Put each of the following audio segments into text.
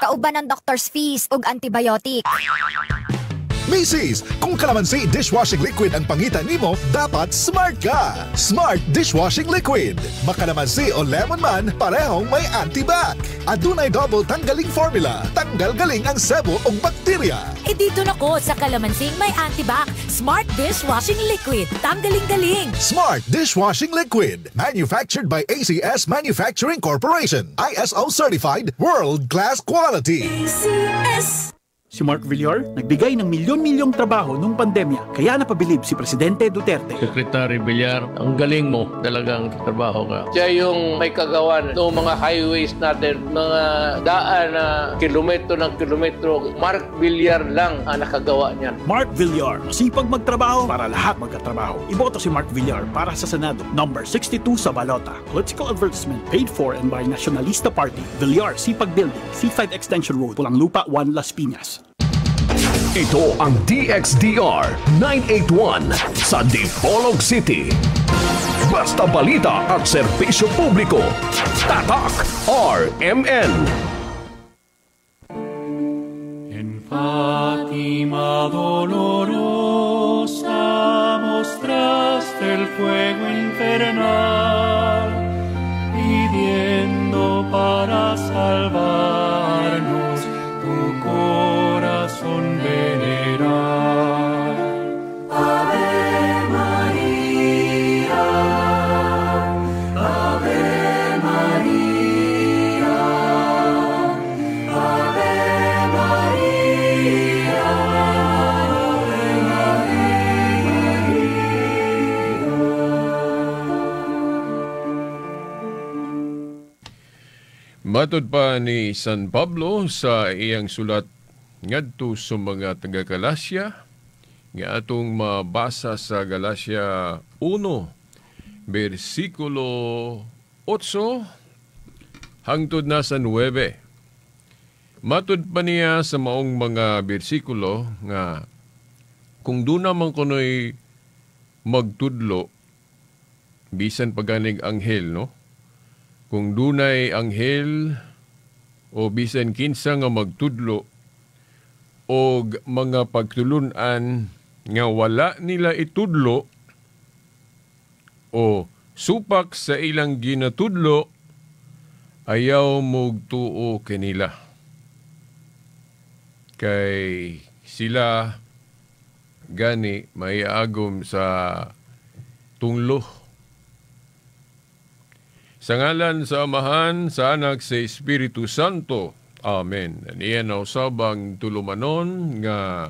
Kauban ng doctor's fees ug antibiotic. Misis, kung kalamansi dishwashing liquid ang pangita nimo, dapat smart ka. Smart Dishwashing Liquid. Makalamansi o lemon man, parehong may antibac. Adunay double tanggaling formula. Tanggal galing ang sebo o bakterya. E dito na ko sa kalamansing may antibac. Smart Dishwashing Liquid. Tanggaling-galing. Smart Dishwashing Liquid. Manufactured by ACS Manufacturing Corporation. ISO certified, world-class quality. ACS. Si Mark Villar, nagbigay ng milyon-milyong trabaho nung pandemya, kaya napabilib si Presidente Duterte. Secretary Villar, ang galing mo talagang trabaho ka. Siya yung may kagawan ng mga highways natin, mga daan na kilometro ng kilometro. Mark Villar lang ang nakagawa niyan. Mark Villar, masipag magtrabaho para lahat magkatrabaho. Iboto si Mark Villar para sa Senado, number 62 sa balota. Political advertisement paid for and by Nacionalista Party. Villar, Sipag Building, C5 Extension Road, Pulang Lupa, 1 Las Piñas. Ito ang DXDR 981 sa Dipolog City. Basta balita at serbisyo publiko. Tatak RMN. En Fátima dolorosa mostraste el fuego infernal, pidiendo para salvarnos tu corazón venerar. Ave María, Ave María, Ave María, Ave María. Matod pa ni San Pablo sa iyang sulat ngadto sa mga taga-Galacia, nga atong mabasa sa Galacia 1, versikulo 8 hangtod na sa 9. Matod pa niya sa maong mga bersikulo nga kung duna man kuno'y magtudlo, bisan paganig anghel, no? Kung dunay anghel o bisan kinsa nga magtudlo og mga pagtulun-an nga wala nila itudlo o supak sa ilang ginatudlo, ayaw mugtuo kanila. Kay sila gani maiagom sa tunglo. Sa ngalan sa Amahan, sa Anak, sa Espiritu Santo. Amen. Niya na usab ang tulumanon nga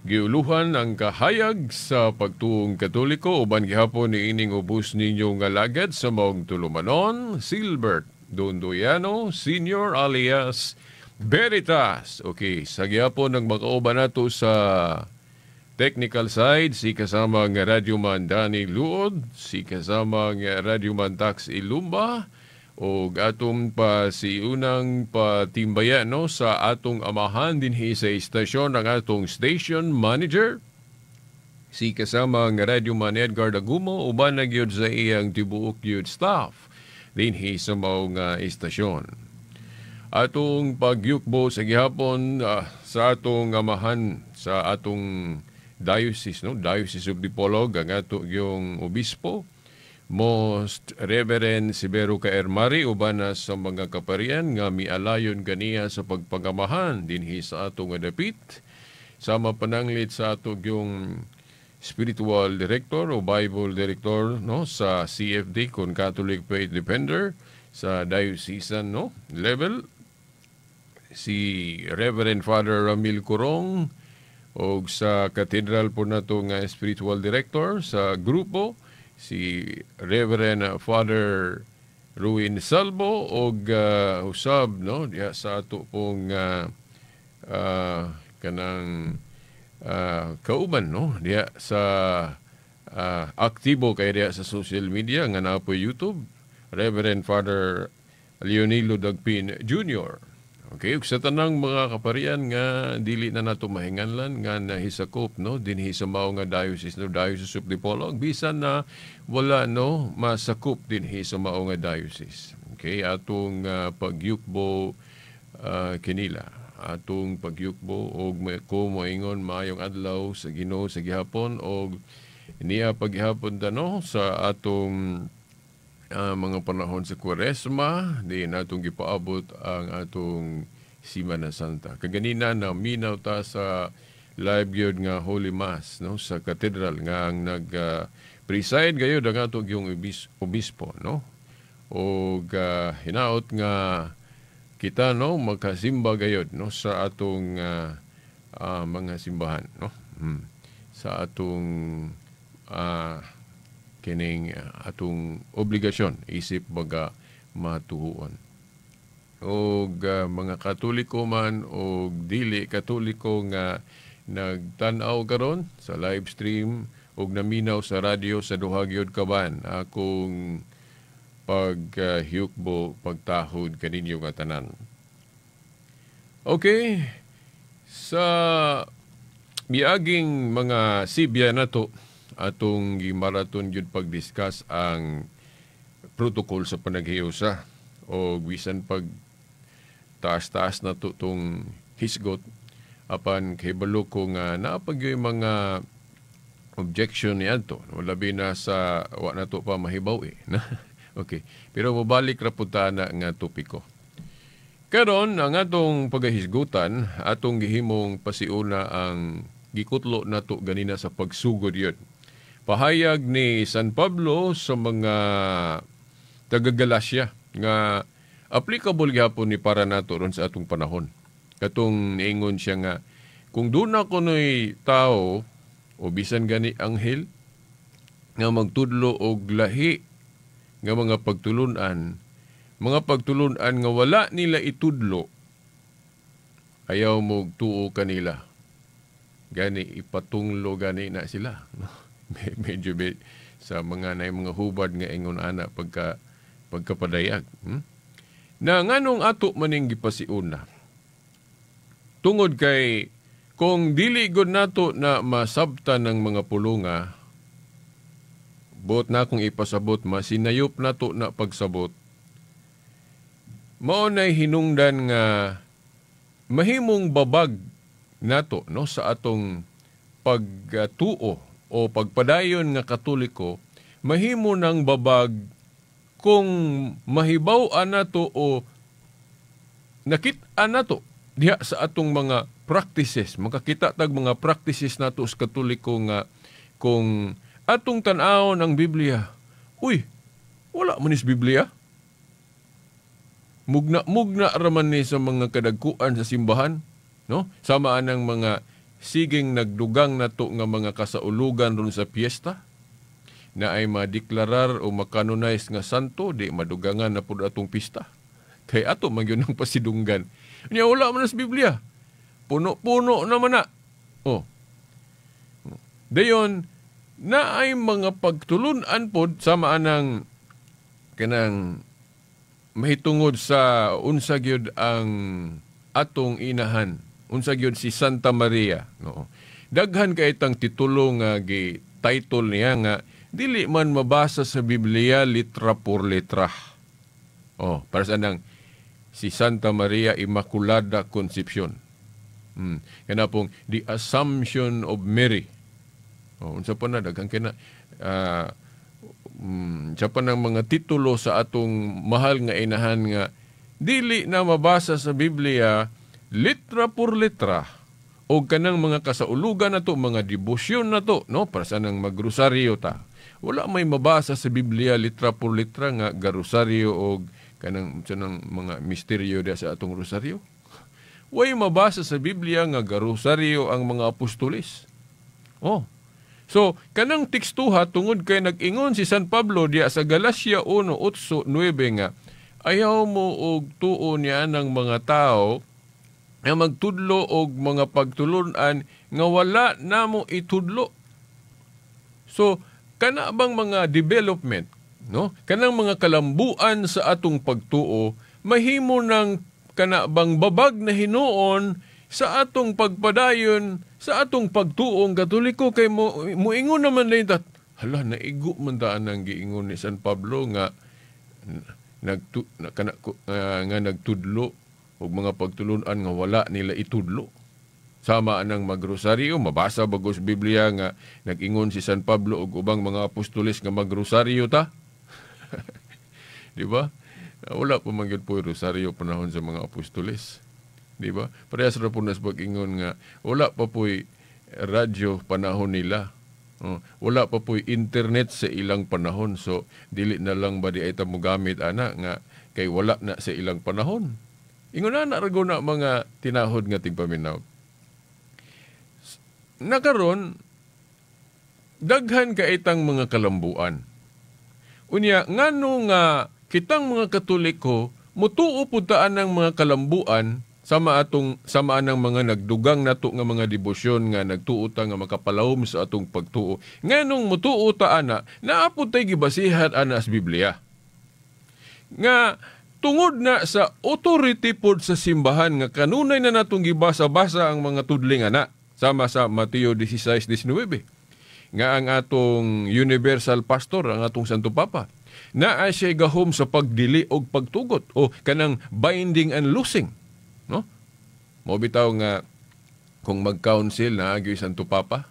giuluhan ang kahayag sa pagtuong Katoliko uban gihapon niining ubos ninyo nga lagad sa maong tulumanon, Silbert Dondoyano Senior alias Veritas. Okay, sa gihapon ang makauban nato sa technical side, si kasamang Radyoman Danny Luod, si kasamang Radyoman Tax Ilumba, o atong pa si unang patimbaya, no, sa atong amahan dinhi sa istasyon ang atong station manager, si kasamang Radyoman Edgar Dagumo, uban na gyud sa iyang tibuok gyud staff dinhi sa maong istasyon. Atong pagyukbo sa gihapon sa atong amahan sa atong diocese, no, Diocese of Dipolog, ang ato yung obispo, Most Reverend Severo Kaermari, uban na sa mga kaparian nga mialayon kaniya sa pagpangamahan dinhi sa atong dapit. Sama pananglit sa ato yung spiritual director o Bible director, no, sa CFD, kon Catholic Faith Defender sa diocesan, no, level, si Reverend Father Ramil Curong, og sa cathedral po nato nga spiritual director sa grupo, si Reverend Father Ruin Salvo, og usab, no, diha sa ato pong kanang kauban, no, diha sa aktibo kay diha sa social media nga naa po YouTube, Reverend Father Leonilo Dagpin Jr. Okay, ug sa tanang mga kaparian nga dili na nato mahinganlan nga nahisakop, no, dinhi sa mao nga diocese, no, Diocese of Dipolog, bisan na wala, no, masakop dinhi sa mao nga diocese. Okay, atong pagyukbo Kinila atong pagyukbo og ko moingon maayong adlaw sa Ginoo sa gihapon og niya paghihapon ta, no, sa atong mga panahon sa Kuwaresma di natong gipaabot ang atong Simana Santa. Kaganina na minaw ta sa live gyud nga Holy Mass, no, sa katedral nga ang nag preside gayud ang ato yung obispo, no, og hinaot nga kita, no, magkasimba gayud, no, sa atong mga simbahan, no, sa atong kining atong obligasyon isip baga matuhuon og mga Katoliko man og dili Katoliko nga nagtan-aw karon sa live stream og naminaw sa radyo sa duha gyud kaban akong paghiyukbo, pagtahod kaninyo nga tanan. Okay, sa miaging mga sibya nato atong gimaraton gyud pag-discuss ang protocol sa panaghiusa o bisan pag taas-taas na to tong hisgot, apan kahibalo ko nga naa pa gyud mga objection niadto, no, labi na sa wa na to pa mahibaw eh. Okay, pero mobalik ra pud ta na nga topiko. Karon ang atong pagahisgutan, atong gihimong pasiuna ang gikutlo nato ganina sa pagsugod yun. Pahayag ni San Pablo sa mga taga-Galacia nga applicable gihapon ni para nato ron sa atong panahon. Katong niingon siya nga kung doon na kuno'y tao o bisan gani anghel nga magtudlo og lahi nga mga pagtulunan nga wala nila itudlo, ayaw mo tuo kanila. Gani ipatunglo gani na sila. Medyo sa mga na mga hubad nga ingon ana pagkapadayag. Na nganong ato maning gipasiuna? Tungod kay kung dili gud nato na masabtan ng mga pulunga, buot na akong ipasabot, masinayop nato na pagsabot, mao nay hinungdan nga mahimong babag nato, no, sa atong pagtuo o pagpadayon nga Katoliko, mahimo nang babag kung mahibaw-an nato o nakit-an nato diha sa atong mga practices, makakita tag mga practices nato sa Katoliko nga kung atong tan-awon ang Biblia, uy, wala man is Biblia. Mugna-mugna raman ni sa mga kadagkuan sa simbahan, no? Sama anang mga siging nagdugang nato nga mga kasaulugan ron sa piyesta na ay madeklarar o makanonize nga santo, di madugangan na pud atong pista. Kay ato man gyud ang pasidunggan. Nya wala man sa Biblia. Puno-puno naman na. Oh. Dayon na ay mga pagtulunan pod sama anang kanang mahitungod sa unsa gyud ang atong inahan, unsa gyud si Santa Maria, no. Daghan kay itang titulo nga gi title niya nga dili man mabasa sa Biblia litra por letra. Oh, para sa nang si Santa Maria Immaculada Concepcion. Kana pong the Assumption of Mary. Oh, unsa pa na daghan kay na sa pa ng mga titulo sa atong mahal nga inahan nga dili na mabasa sa Biblia litra por letra o kanang mga kasaulugan na to, mga debosyon na to, no, para sa nang magrosaryo ta. Wala may mabasa sa Biblia litra por letra nga garosaryo o kanang sa mga misteryo diya sa atong rosaryo. Way mabasa sa Biblia nga garosaryo ang mga apostoles. Oh. So, kanang tekstuha tungod kay nag-ingon si San Pablo diya sa Galacia 1:8-9 nga ayaw mo og tuo niya ng mga tao nga magtudlo og mga pagtulunan nga wala namo itudlo. So, kana bang mga development, no? Kanang mga kalambuan sa atong pagtuo, mahimo nang kana bang babag na hinuon sa atong pagpadayon sa atong pagtuong Katoliko kay moingon naman na tat, hala, naigo man daan ang giingon ni San Pablo nga nga nagtudlo ug mga pagtulunan nga wala nila itudlo. Sama anang magrosaryo, mabasa bagos Biblia nga nag-ingon si San Pablo ug ubang mga apostoles nga magrosaryo ta. Di ba? Wala pa man gyud po rosaryo panahon sa mga apostoles. Di ba? Parehas ra po nas pag-ingon nga wala pa po'y radyo panahon nila. Oh, wala pa po'y internet sa ilang panahon. So dili na lang ba di ay ta mogamit ana nga kay wala na sa ilang panahon. Ingon na ra na mga tinahod nga tigpaminaw. Nakaron daghan kaitang mga kalambuan. Unya ngano nga kitang mga Katoliko mutuo pud ta anang mga kalambuan sama atong sama anang mga nagdugang nato nga mga debosyon nga nagtuo ta nga makapalawom sa atong pagtuo. Nganong mutuo ta ana, naa pud tay gibasihan ana sa Biblia. Nga tungod na sa authority pod sa simbahan nga kanunay na natong gibasa-basa ang mga tudling ana sama sa Mateo 16:19 nga ang atong universal pastor, ang atong Santo Papa, naa siya gahom sa pagdili og pagtugot o kanang binding and loosing, no? Mao bitaw nga kung mag-council na agyoy Santo Papa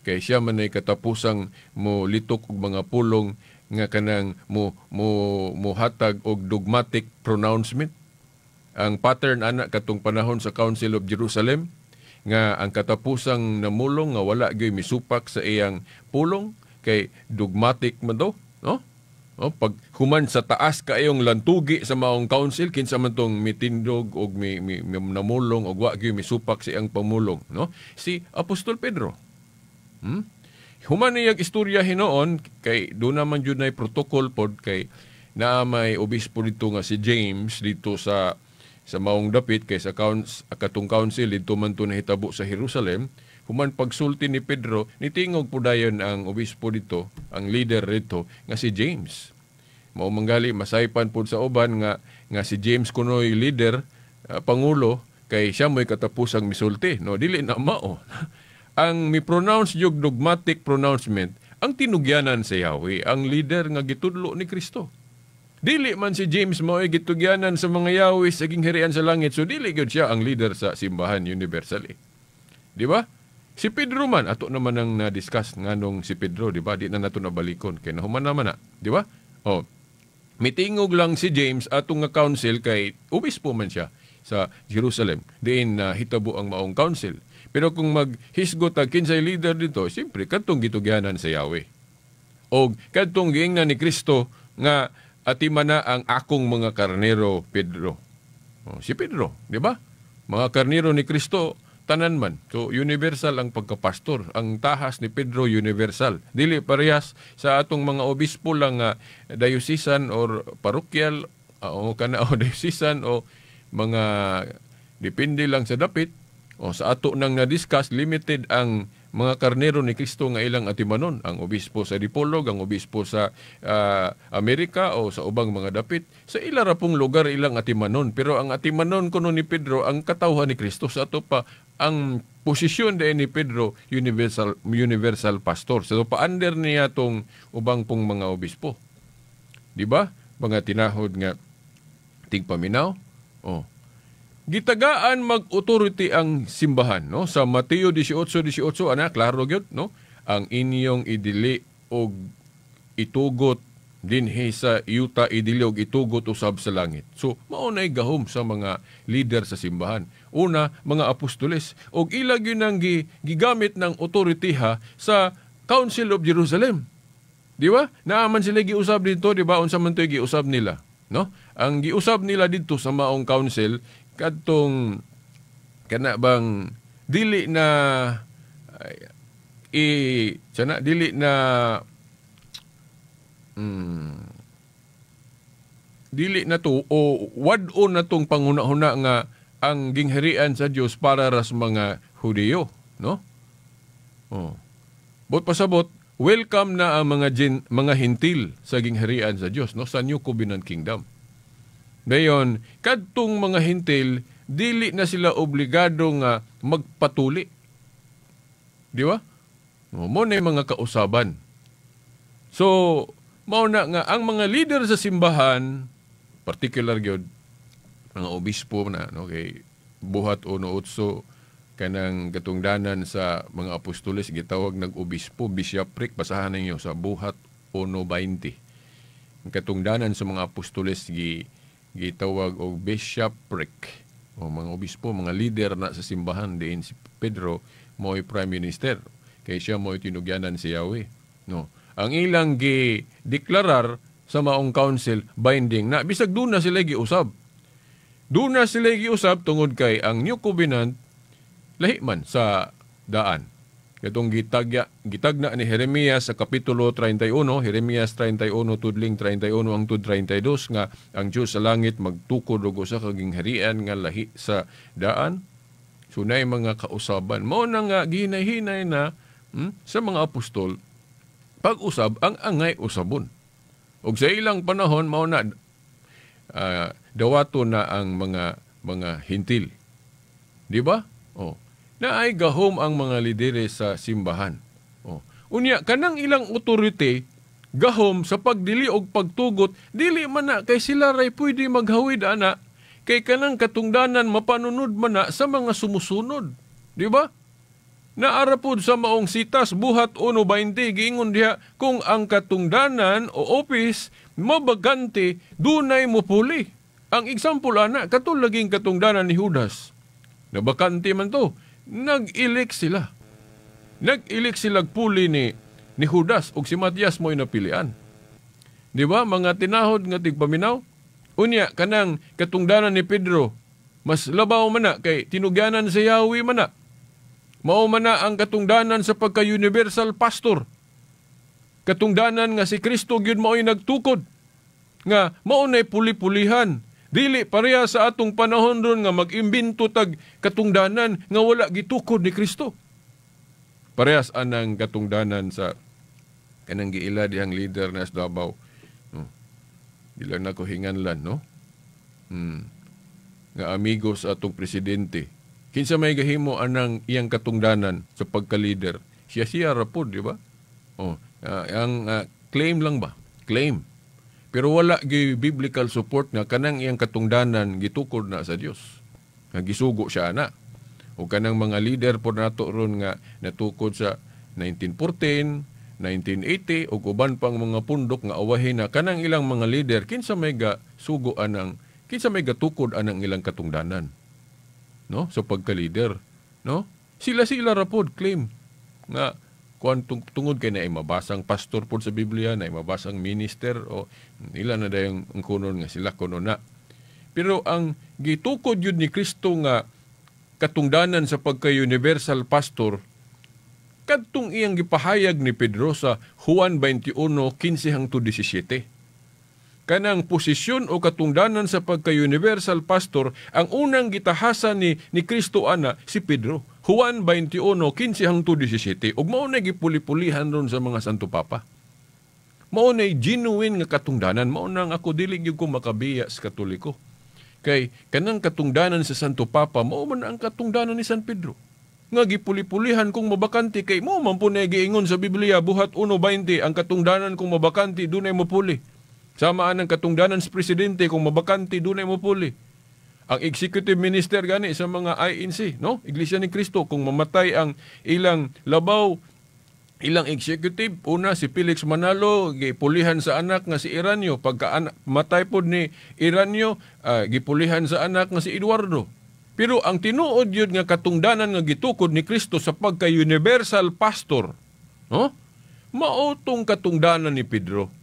kay siya man ay katapusang mo litok og mga pulong nga kanang mo mo mohatag og dogmatic pronouncement. Ang pattern ana katong panahon sa Council of Jerusalem nga ang katapusang namulong nga wala gyoy misupak sa iyang pulong kay dogmatic man do, no? No, pag human sa taas kaayong lantugi sa maong council kinsa man tong mitindog og mi namulong og wa gyoy misupak sa iyang pamulong, no? Si Apostol Pedro. Human niyag istorya hinuon kay do naman jud nay protocol pod kay naa may obispo dito nga si James dito sa maong dapit kay sa katong council dito man to nahitabo sa Jerusalem. Human pagsulti ni Pedro, nitingog po dayon ang obispo dito, ang leader dito nga si James. Mao manggali masaypan pod sa uban nga si James kunoy leader, pangulo, kay siya mo'y katapusang misulti, no? Dili na mao. Ang mi-pronounce yung dogmatic pronouncement, ang tinugyanan sa Yahweh, ang leader nga gitudlo ni Kristo. Dili man si James mao'y gitugyanan sa mga Yahweh sa gingharian sa langit, so dili gyud siya ang leader sa simbahan universally. Di ba? Si Pedro man, ato naman ang na-discuss nganong si Pedro, di ba? Di na nato nabalikon, kay nahuman naman na, di ba? Oh, mitingog lang si James atong nga council kay obispo man siya sa Jerusalem. Diin na hitabo ang maong council. Pero kung maghisgot ang kinsay leader dito, siyempre kadtong gitugyanan sa Yahweh. O kadtong giingnan ni Kristo nga atima na ang akong mga karnero, Pedro. O, si Pedro, di ba? Mga karnero ni Kristo, tanan man. So, universal ang pagkapastor. Ang tahas ni Pedro, universal. Dili parehas sa atong mga obispo lang diocesan or parokyal o kana o diocesan o mga depende lang sa dapit. O sa ato nang na-discuss, limited ang mga karnero ni Kristo nga ilang atimanon. Ang obispo sa Dipolog, ang obispo sa Amerika o sa ubang mga dapit. Sa ila ra pong lugar ilang atimanon. Pero ang atimanon kuno ni Pedro, ang katawhan ni Kristo. Sa ato pa, ang posisyon din ni Pedro, universal pastor. So pa-under niya tong ubang pong mga obispo. Di ba? Mga tinahod nga tigpaminaw. Oh. Gitagaan mag-authority ang simbahan, no? Sa Mateo 18:18, ana, klaro gyud, no? Ang inyong idili og itugot dinhi sa yuta, idili og itugot usab sa langit. So, mao nay gahom sa mga leader sa simbahan. Una, mga apostoles, og ila gyud ang gigamit ng authority ha sa Council of Jerusalem. Di ba? Naaman sila giusab dito, di ba? Unsa man to'y giusab nila, no? Ang giusab nila dito sa maong council kadtong kana bang dili na dili na dili na to o wad-on na tong panghuna-huna nga ang gingharian sa Dios para ras mga Hudiyo, no? Oh. Bot pasabot, welcome na ang mga Hintil sa gingharian sa Dios, no, sa New Covenant Kingdom. Dayon, kadtong mga Hintil, dili na sila obligado nga magpatuli. Di ba? Mo na yung mga kausaban. So, mao na nga ang mga leader sa simbahan, particular gyud Mga obispo na, no, kay Buhat 1:8, kanang katungdanan sa mga apostoles gitawag nag-obispo, bishopric. Basahan ninyo sa Buhat 1:20. Ang katungdanan sa mga apostoles gitawag og bishopric o mga obispo, mga leader na sa simbahan, diin si Pedro mo'y prime minister kay siya mo'y tinugyanan si Yahweh, no? Ang ilang gi-deklarar sa maong council, binding na, bisag doon na sila giusab. Doon na sila giusab tungod kay ang New Covenant lahi man sa daan. Katong gitagna ni Jeremias sa Kapitulo 31, Jeremias 31 tudling 31 hangtod 32, nga ang Dios sa langit magtukod og usa ka gingharian nga lahi sa daan. So naay mga kausaban. Mao na nga gihinay-hinay na sa mga apostol pag-usab ang angay usabon. Og sa ilang panahon mao na dawato na ang mga hintil. Di ba? Oh. Na ay gahom ang mga lideres sa simbahan. Oh. Unya kanang ilang authority gahom sa pagdili og pagtugot, dili man na kay sila ray pwede maghawid ana, kay kanang katungdanan mapanunod man na sa mga sumusunod. Di ba? Naara pod sa maong sitas Buhat 1:20, giingon diha kung ang katungdanan o office mabagante, dunay mupuli. Ang example ana, katong laging katungdanan ni Judas. Nabakante man to, nag-elect sila. Nag-elect sila puli ni Judas ug si Matias mo'y napilian. Di ba? Mga tinahod nga tigpaminaw. Unya kanang katungdanan ni Pedro, mas labaw man na kay tinugyanan sa Yahweh man na. Mao man na ang katungdanan sa pagka-universal pastor. Katungdanan nga si Kristo gyud mao'y nagtukod. Nga mao na'y puli-pulihan. Dili pareha sa atong panahon ron nga mag-imbento tag katungdanan nga wala gitukod ni Kristo. Parehas anang katungdanan sa kanang giila dihang leader na sa Davao. No. Di lang nako hinganlan, no? Nga amigo sa atong presidente. Kinsa may gahimo anang iyang katungdanan sa pagka-leader? Siya ra pod, di ba? Oh, ang claim lang ba? Claim. Pero wala gi biblical support nga kanang iyang katungdanan gitukod na sa Dios. Nga gisugo siya ana. O kanang mga leader pod nato ron nga natukod sa 1914, 1980 ug uban pang mga pundok nga awahin na kanang ilang mga leader, kinsa may ga sugo anang, kinsa may gatukod anang ilang katungdanan, no, sa pagka-leader, no? Sila-sila ra pod claim nga kuan tungod kay naay mabasang pastor pod sa Biblia, naay mabasang minister o ila na dayong ang kunon nga sila kuno na. Pero ang gitukod yun ni Kristo nga katungdanan sa pagka-universal pastor, kadtong iyang gipahayag ni Pedro sa Juan 21:15 hangtod 17. Kanang posisyon o katungdanan sa pagka-universal pastor, ang unang gitahasan ni Kristo ana si Pedro. Juan 21:15 hangtod 17. Ug mao na gipuli-pulihan ron sa mga Santo Papa. Mao na genuine nga katungdanan. Mao na nga ako dili gyud ko makabiya sa Katoliko. Kay kanang katungdanan sa Santo Papa, mao man ang katungdanan ni San Pedro. Nga gipuli-pulihan kung mabakante, kay mao man po na giingon sa Biblia Buhat 1:20, ang katungdanan kung mabakante dunay mopuli. Sama ang katungdanan sa presidente kung mabakante dunay mopuli. Ang executive minister gani sa mga INC, no? Iglesia ni Cristo, kung mamatay ang ilang labaw, ilang executive, una si Felix Manalo, gipulihan sa anak nga si Iranio. Pagka matay pod ni Iranio, gipulihan sa anak nga si Eduardo. Pero ang tinuod yun nga katungdanan nga gitukod ni Kristo sa pagka-universal pastor, no? Mao tong katungdanan ni Pedro.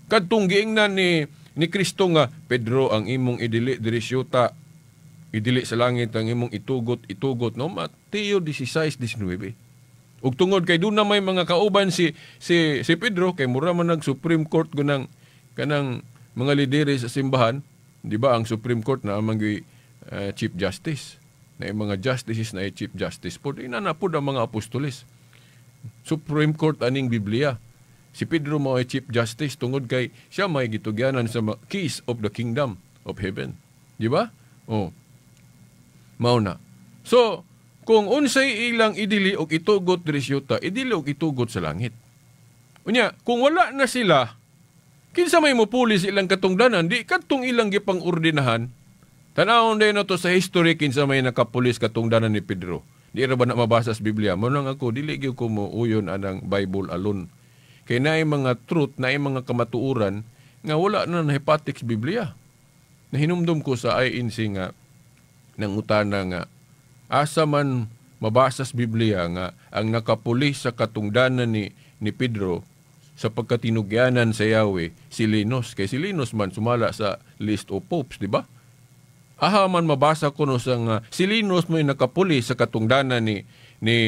Kadtong giingnan ni Kristo nga, Pedro, ang imong idili diri syuta, idili sa langit, ang imong itugot, itugot, no? Mateo 16:19. Ug tungod kay doon na may mga kauban si Pedro, kay mura man nag Supreme Court gunang kanang mga lidere sa simbahan, di ba? Ang Supreme Court na amang Chief Justice, na yung mga justices na Chief Justice po, inana po ang mga apostoles. Supreme Court aning Biblia. Si Pedro mao ay Chief Justice tungod kay siya may gitugyanan sa keys of the kingdom of heaven. Di ba? Oh. Mao na. So, kung unsay ilang idili og itugot diri syuta, idili og itugot sa langit. Unya, kung wala na sila, kinsa may mopuli sa ilang katungdanan, di kadtong ilang gipang-ordinahan. Tanawon din na to sa history kinsa may nakapulis katungdanan ni Pedro. Di ra ba na mabasa sa Biblia? Mo nang ako dili gyud ko mo uyon anang Bible alone. Kay naay mga truth, naay mga kamatuoran nga wala na nahipatik sa Biblia. Nahinumdum ko sa INC nga nangutana nga asa man mabasa sa Biblia nga ang nakapuli sa katungdanan ni Pedro sa pagkatinugyanan sa Yahweh si Linus. Kay si Linus man sumala sa list of popes, di ba? Aha man mabasa ko no sa nga si Linus mo'y nakapuli sa katungdanan ni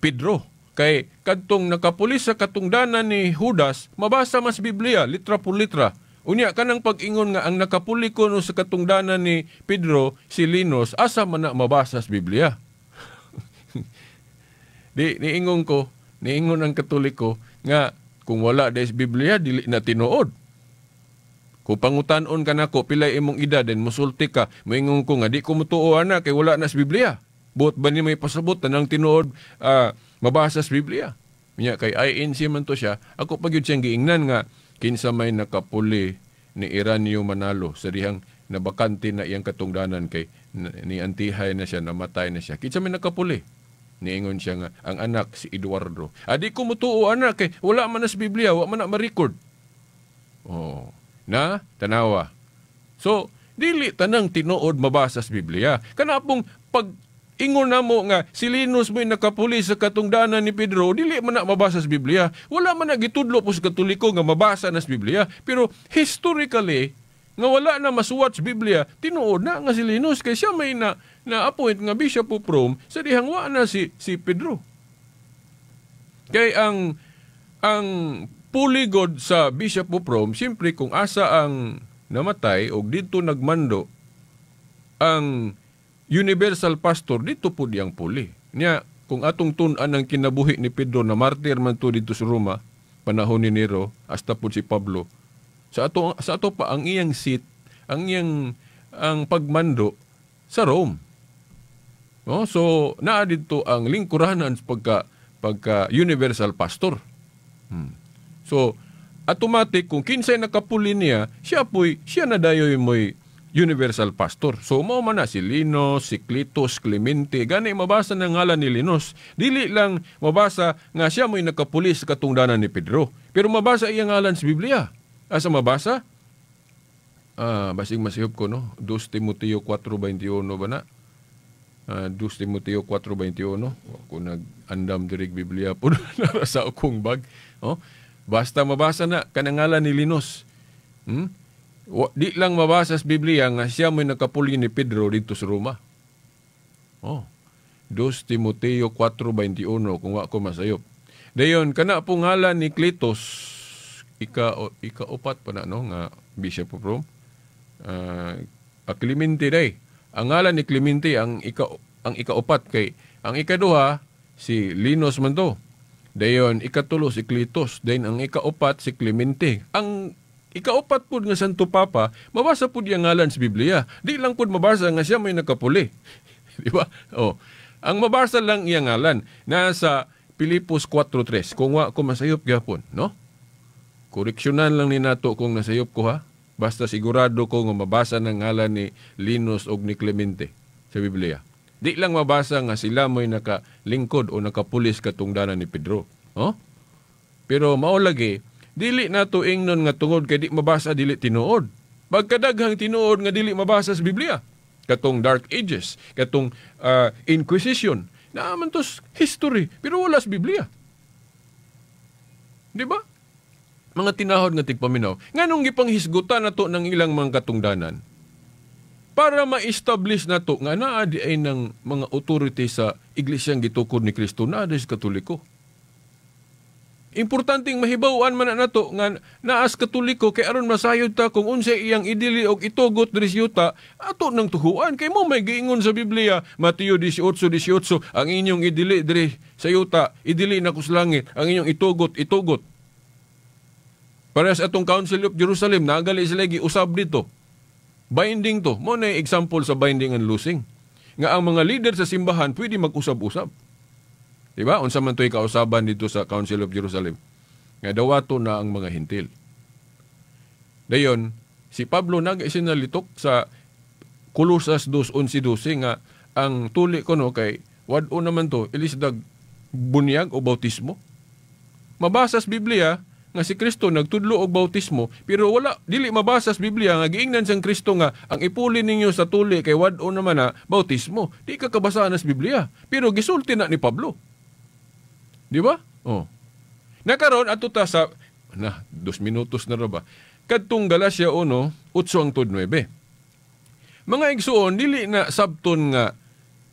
Pedro. Kay kadtong nakapuli sa katungdanan ni Judas, mabasa mas Biblia litra por litra. Unya kanang pag-ingon nga ang nakapuli ko no sa katungdanan ni Pedro si Linus, asa man na mabasa sa Biblia? Di niingon ko, niingon ang Katoliko nga kung wala des Biblia dili na tinuod. Kung pangutan-on ka nako pilay imong edad then musulti ka, moingon ko nga di ko mutuo ana kay wala na sa Biblia. Buot ba ni may pasabot tanang tinuod mabasa sa Biblia? Nya kay INC man to siya, ako pa gyud siyang giingnan nga kinsa may nakapuli ni Iranio Manalo sa dihang nabakante na iyang katungdanan kay ni antihay na siya, namatay na siya. Kinsa may nakapuli? Niingon siya nga ang anak si Eduardo. Adi ko mutuo anak kay wala man na sa Biblia, wa man na ma-record. Oh, na tanawa. So dili tanang tinuod mabasa sa Biblia. Kana pong pag ingon namo nga si Linus mo'y nakapuli sa katungdanan ni Pedro, dili man na mabasa sa Biblia. Wala man na gitudlo po sa Katoliko nga mabasa na sa Biblia. Pero historically, nga wala na masuwat sa Biblia, tinuod na nga si Linus kay siya may na na-appoint nga Bishop of Rome sa dihang wa na si Pedro. Kay ang puligod sa Bishop of Rome, siyempre kung asa ang namatay og didto nagmando ang universal pastor, dito po diyang puli. Niya, kung atong tun-an ang kinabuhi ni Pedro na martir man to dito sa Roma, panahon ni Nero, hasta po si Pablo, sa ato pa ang iyang seat, ang iyang ang pagmando sa Rome. No? So, naa didto ang lingkuranan pagka universal pastor. So, automatic kung kinsay nakapuli niya, siya na dayoy mo'y universal pastor. So, mao man na si Linus, si Clitus, Clemente. Gani mabasa ng ngalan ni Linus. Dili lang mabasa nga siya mo'y nakapuli sa katungdanan ni Pedro. Pero mabasa iyang ngalan sa Biblia. Asa mabasa? Basing masihop ko, no? 2 Timoteo 4:21 ba na? 2 Timoteo 4:21. Ako nag-andam dirig Biblia po na sa akong bag. Oh? Basta mabasa na kanang ngalan ni Linus. Di lang mabasa sa Biblia nga siya mo'y nakapuli ni Pedro dito sa Roma. Oh. 2 Timoteo 4:21 kung wa ko masayop. Dayon kana po ngalan ni Clitus, ika-upat pa na no nga Bishop of Rome. Clemente day. Ang ngalan ni Clemente ang ika-upat kay ang ikaduha si Linus man to. Dayon ikatulo si Clitus, dayon ang ika-upat si Clemente. Ang ikaupat pud nga Santo Papa, mabasa pud iyang ngalan sa Biblia. Di lang pud mabasa nga siya may nakapuli. Di ba? Oh. Ang mabasa lang iyang ngalan nasa Pilipos 4:3. Kung wa ko masayop gyapon, no? Koreksyonan lang ni nato kung nasayop ko ha. Basta sigurado ko nga mabasa ng ngalan ni Linus og ni Clemente sa Biblia. Di lang mabasa nga sila mo'y nakalingkod o nakapulis katungdanan ni Pedro. Oh? Pero mao lagi, dili nato ingnon nga tungod kay di mabasa dili tinuod. Pagkadaghang tinuod nga dili mabasa sa Biblia, katong Dark Ages, katong Inquisition, naa man tos history pero wala sa Biblia. Di ba? Mga tinahod nga tigpaminaw, nganong gipanghisgutan nato ng ilang mga katungdanan para ma-establish nato nga naa di ay ng mga authority sa iglesyang gitukod ni Kristo, naa di sa Katoliko. Importanteng mahibaw-an man na nato nga naas Katoliko kay aron masayod ta kung unsay iyang idili og itugot diri sa yuta, ato nang tuhuan kay mo may giingon sa Biblia, Mateo 18:18, ang inyong idili diri sa yuta, idili na sa langit, ang inyong itugot, itugot. Para sa atong Council of Jerusalem, nagali sila giusab dito. Binding to. Mo na example sa binding and loosing. Nga ang mga leader sa simbahan pwede mag-usab-usab. Diba? Unsa man to'y kausaban dito sa Council of Jerusalem. Nga dawato na ang mga hintil. Dayon, Si Pablo nag-isinalitok sa Colosas 2:11-12 nga ang tuli ko no kay wad-o naman to ilisdag bunyag o bautismo. Mabasa sa Biblia nga si Kristo nagtudlo og bautismo, pero wala dili mabasa sa Biblia nga giingnan sang Kristo nga ang ipuli ninyo sa tuli kay wad-o naman na bautismo. Di ka kabasaan sa Biblia, pero gisulti na ni Pablo. Di ba? Oh. Nakaron ato ta sa na 2 minutos na ra ba. Kadtong Galacia 1:8-9. Mga igsuon, dili na sabton nga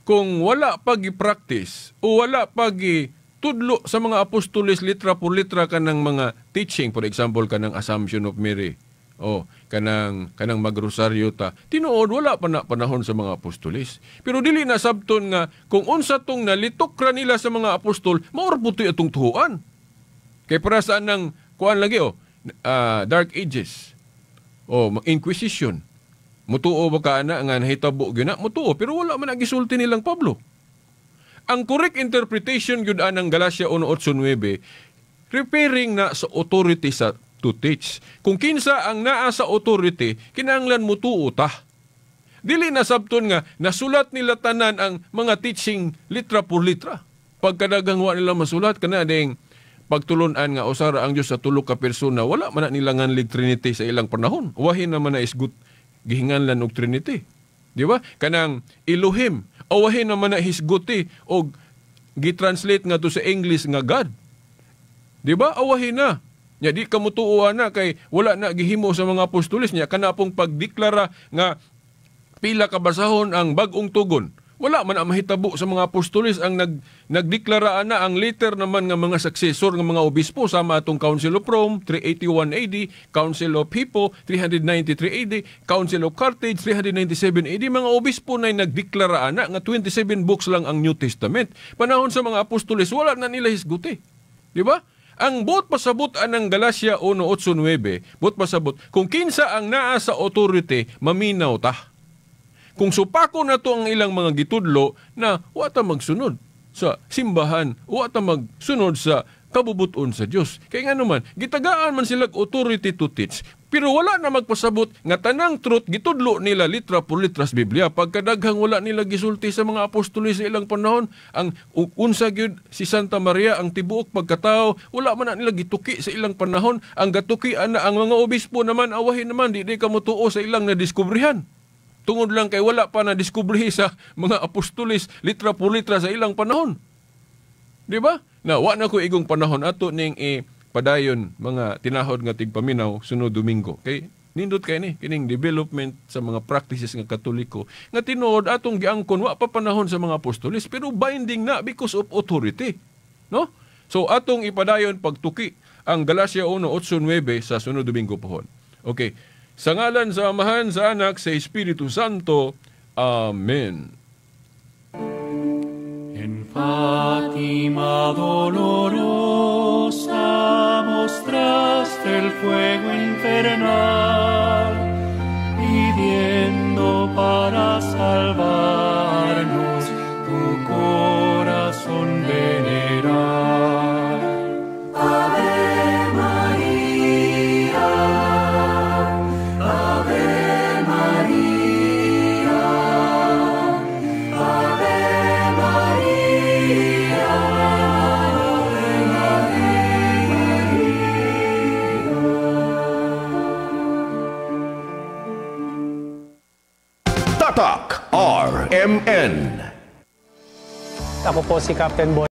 kung wala pag-practice o wala pag-tudlo sa mga apostoles litra por litra kanang mga teaching, for example kanang Assumption of Mary o kanang magrosaryo ta, tinuod wala pa na panahon sa mga apostoles. Pero dili na sabton nga kung unsa tong nalitok ra nila sa mga apostol, mao ra putoy atong tuhuan. Kay para sa anang kuan lagi o Dark Ages o Inquisition. Mutuo ba ka ana nga nahitabo gyud na? Mutuo, pero wala man ang gisulti nilang Pablo. Ang correct interpretation gyud anang Galacia 1:8-9 referring na sa authority sa to teach. Kung kinsa ang naa sa authority, kinahanglan mutuo ta. Dili na sabton nga nasulat nila tanan ang mga teaching litra por litra. Pagkadaghang wa nila masulat kana ding pagtulunan nga usara ang Dios sa tulo ka persona, wala man na nila nganlig Trinity sa ilang panahon. Wahin naman na isgut gihinganlan og Trinity. Di ba? Kanang Elohim, awahin naman na hisguti og gitranslate nga to sa English nga God. Di ba? Awahin na. Nya di ka mutuo na kay wala na gihimo sa mga apostoles niya kana pong pagdeklara nga pila ka basahon ang bag-ong tugon. Wala man ang mahitabo sa mga apostoles ang nagdeklara na ang later naman nga mga successor nga mga obispo sama atong Council of Rome 381 AD, Council of Hippo 393 AD, Council of Carthage 397 AD, mga obispo na nagdeklara na nga 27 books lang ang New Testament. Panahon sa mga apostoles wala na nila hisguti. Di ba? Ang buot pasabot anang Galacia 1:8-9, buot pasabot kung kinsa ang naa sa authority maminaw ta. Kung supako na to ang ilang mga gitudlo na wa ta magsunod sa simbahan, wa ta magsunod sa kabubuton sa Dios. Kay ngano man, gitagaan man sila authority to teach, pero wala na magpasabot nga tanang truth gitudlo nila litra por litra sa Biblia. Pagkadaghang wala nila gisulti sa mga apostoles sa ilang panahon, ang unsa gyud si Santa Maria ang tibuok pagkatao, wala man na nila gituki sa ilang panahon. Ang gatuki ana ang mga obispo naman, awahin naman di ka motuo sa ilang nadiskubrihan. Tungod lang kay wala pa na diskubrihi sa mga apostoles litra por litra sa ilang panahon. Di ba? Na wa na ko igong panahon ato ning padayon mga tinahod nga tigpaminaw sunod Domingo. Kay nindot kay ni kining development sa mga practices nga Katoliko nga tinuod atong giangkon wa pa panahon sa mga apostoles pero binding na because of authority. No? So atong ipadayon pagtuki ang Galacia 1:8-9 sa sunod Domingo pohon. Okay. Sa ngalan sa Amahan, sa Anak, sa Espiritu Santo. Amen. En Fátima dolorosa mostraste el fuego infernal, pidiendo para salvarnos tu corazón veneral. Ave María, Ave María, Ave María, Ave María. Tatak RMN. Ako po si Captain Boy.